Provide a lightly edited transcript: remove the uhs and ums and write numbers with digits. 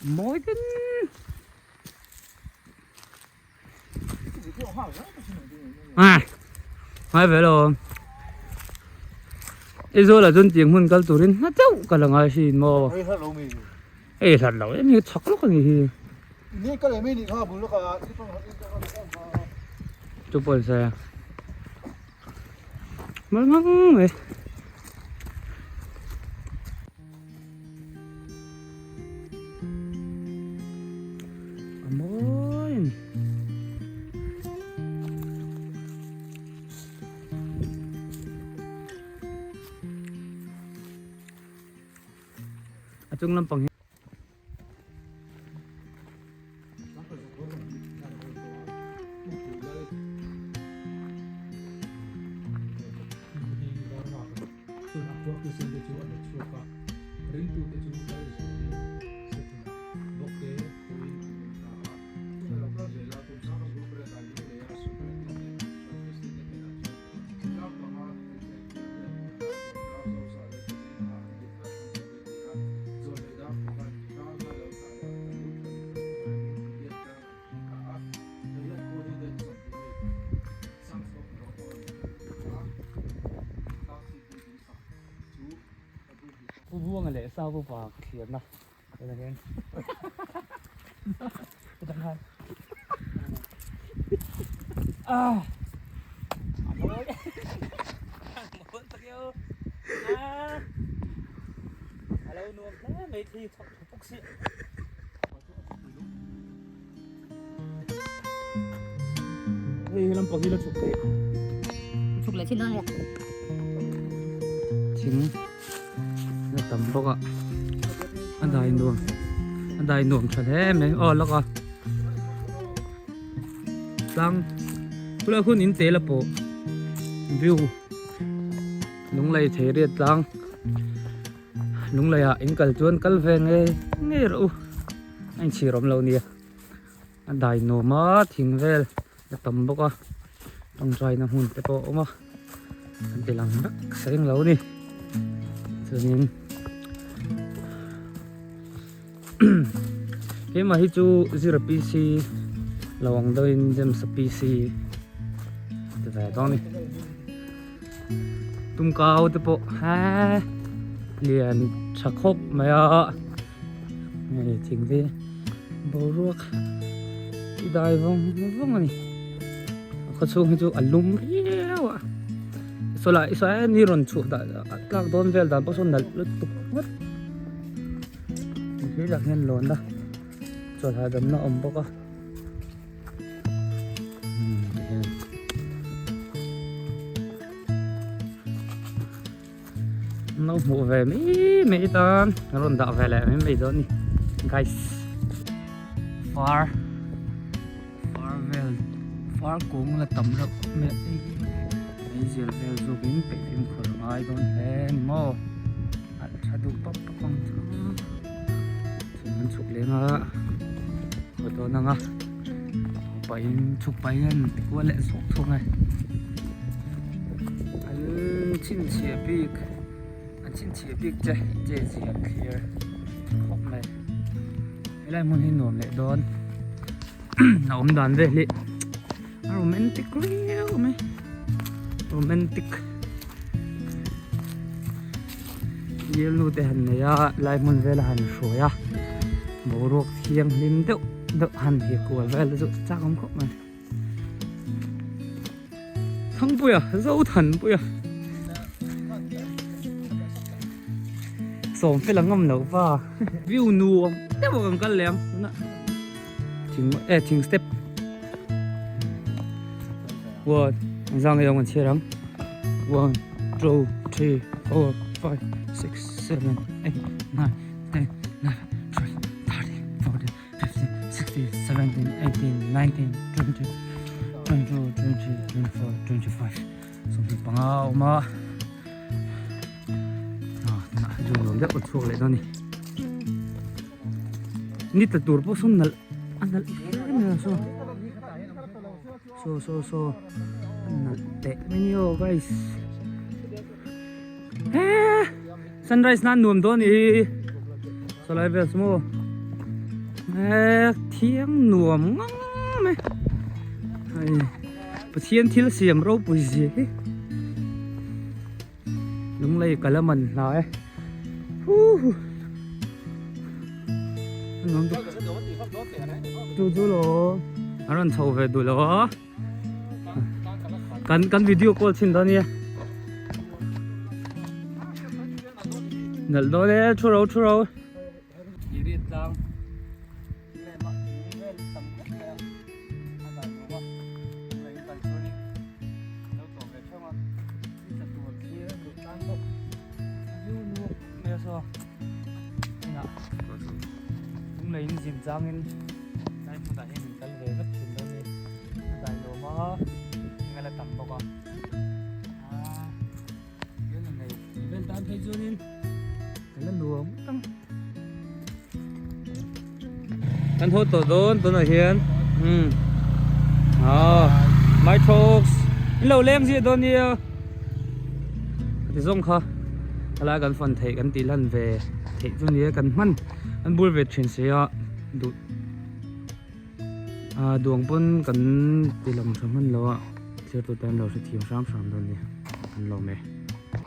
Mawi den. À, ngai ve lo. Aizawl ah chuan tiang hmun kal turin hma deuh ka la ngai hrin maw. Hei hlat lo em hi chhak lawk a ni hi. Chu pawh ni se. Mal mang mai. A mawi a ni. A chung lampang hi. Pu Buanga leh Sau Upa ka thlir na tunah hian ah a mawi a mawi tak io ah a lo nuam hle mai thli chhawk tha bawk si. Hei he lampang hi la chhuk theih. Chhuk leh chin dawn nia. Thing la tam bawk a. A dai nuam. A dai nuam tha hle mai. Aw lawk a. Tlang. Khulai hun in te la pawh. View. Lunglei thei riat tlang. Lungleiah in kal chuan kal ve ngei ngei rawh u a inchhir awm lo nia a dai nuam a thing vel a tam bawk a tawngtaina hmun te pawh a awm a an ti lang vek seng lo a ni chuanin keimah hi chu zira PC lo ang deuhin James a PC ti ve dawn a ni. Tumkau te pawh he lian tha khawp mai a hei thing te boruak ti dai vawng vawng a ni a khaw chhung hi chu a lum riau a saw lah saw he ni rawn chhuah dah a tlak dawn vel dan pawh sawn nalh lutuk ngawt he lah hian lawn a chawlh hahdamna a awm bawk a. An lo hmuh ve mai mai tan a rawn dah ve leh mai mai dawn a ni guys far far vel far kung la tam reuh khawp mai a hei meizial vel zawk in peih fimkhur a ngai dawn hle a ni maw a tha duh pap pap ang chu chung an chhuk leng a haw dawn ang a pahin chhuk pahin an ti kual leh zawk thung e an chhinchhiah bik an chhinchhiah bik che che zia an thlir khawp mai helai hmun hi nuam leh dawn a awm dan vel hi a romantic riau mai romantic. Bialnu te han nei a lai hmun vel a han hruai a boruak thianghlim deuh deuh han hi kual vel te chu chak awm khawp mai Thangpuia Zothanpuia sawm fel a ngam lo va view nuam deuh a kan kal leh ang tunah thing eh thing step one zang ei ang an chhiar ang one two three four five six seven eight nine ten eleven twelve thirteen fourteen fifteen sixteen seventeen eighteen nineteen twenty twenty two twenty three twenty four twenty five 25 a awm a ah tunah zu nuam deuh a chhuak leh dawn a ni. Ni tla tur pawh saw nalh a nalh hle mai a saw saw saw saw a nalh teh mai ni aw guys he sunrise nan nuam dawn i saw lai vel chu maw. Eee thiang nuam ngang mai hei Pathian thil siam ropui zia hi lunglei kal a man hna e huuu nuam tuk chu chu lo a rawn chho ve duh lo a kan kan video call chhin dawn nia nalh dawn e thu ro thu ro. Iri tlang lehmah thing vel tam khawp mai a, a dan nuam a, tunah in kal chuanin a lo tlawh ve theuh a, ni tla tur thlir a duh tlang bawk, a view nuam khawp mai a saw inah lunglei in zin changin tlai hmunah hian in kal ve vek thin dawn a ni, a dai nuam a, thing a la tam bawk a, aaa. Vel tan phei chuanin ka la nuam ang. Kan haw tawh dawn tunah hian umm ah my talks in lo leng zia dawn nia ka ti zawng kha helai kan fan theih kan tih lan ve theih chu nia kan hman an bul ve thin sia duh ah duang pawn kan ti lang tha hman lo a thlir tu tan lo hrethiam hram hram dawn nia an lawm e.